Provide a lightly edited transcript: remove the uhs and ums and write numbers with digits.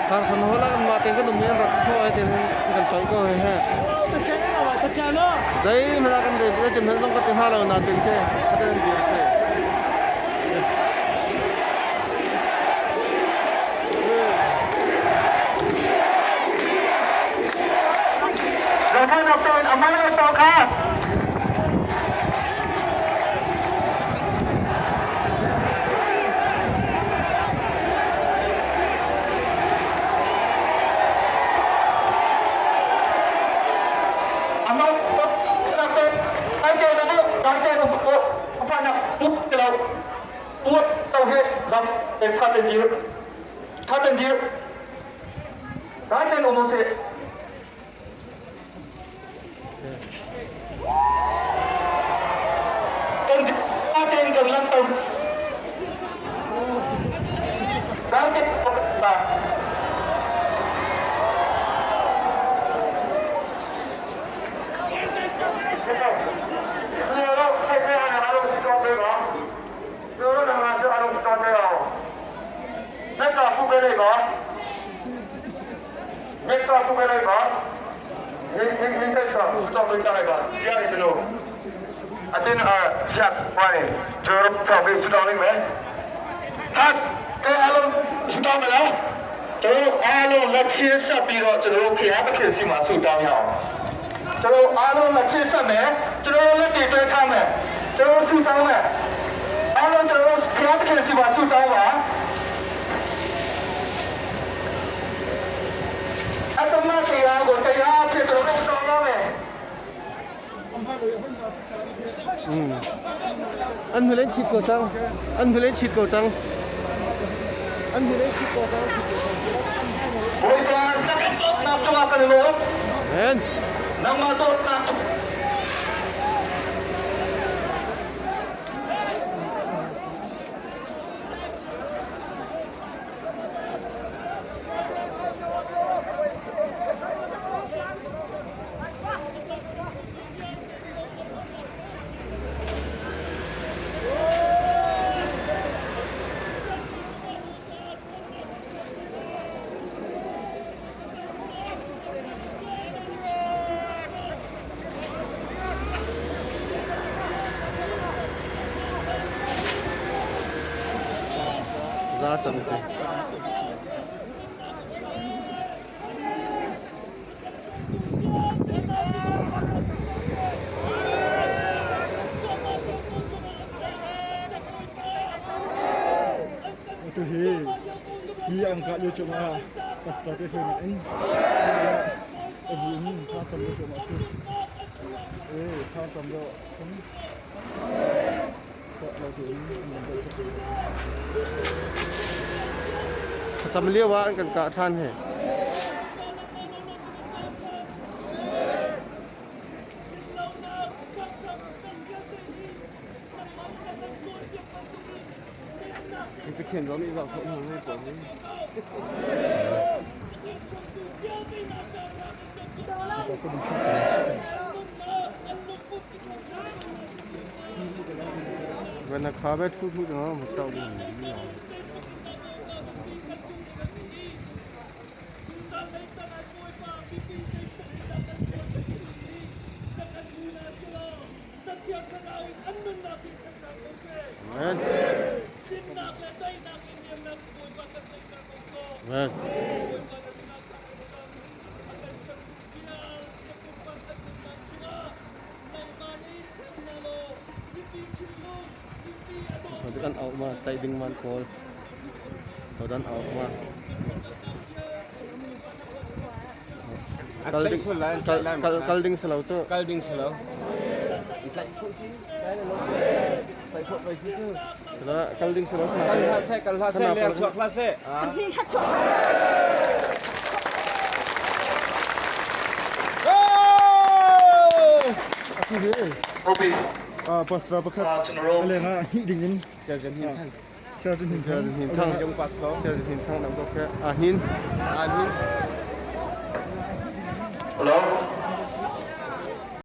Thangsan hall ah kanmah tein kan um i an rat khawh ai tein an kan tolh ko he he. Zeihmanh ah kan rel zeitin hmanh zong ka ti hna lo nain khi khatin an dir khi. Zohkhenhnak tuah in a hmang lo paoh kha An hnulei chit ko cang. An hnulei chit ko cang. An hnulei chit ko cang. Bawipa na kan dawtnak cungah kan i lawm. Amen. Nangmah dawtnak Za cang te. Atu hi hi an kah lio cungah pastor te hruainak in a bu in thla cam lio cungah a si. E thla cam lio khin lo tein an zoh Thlacam lio ah an kan kah ṭhan he. Hi Pathian zong nih zoh sawh hna ngai pawl hi. Vana kha be thu thu jang mu tau ding ni. Amen. Amen. Kan au ma tai ding man kawl. Dan au ma. Kal ding kal kal kal ding salo cu. Kal ding salo. Tlaih khawh si. Tlaih khawh pei si cu. Sala kal ding salo. Kal hlah seh, kal hlah seh, leng chuak hlah seh. Pastor pakhat leng ah hnih ding in Siazin hin thang. Siazin hin thang. Siazin hin thang. Yung pastor. Siazin hin thang dang tok a hin. A hin. Hello.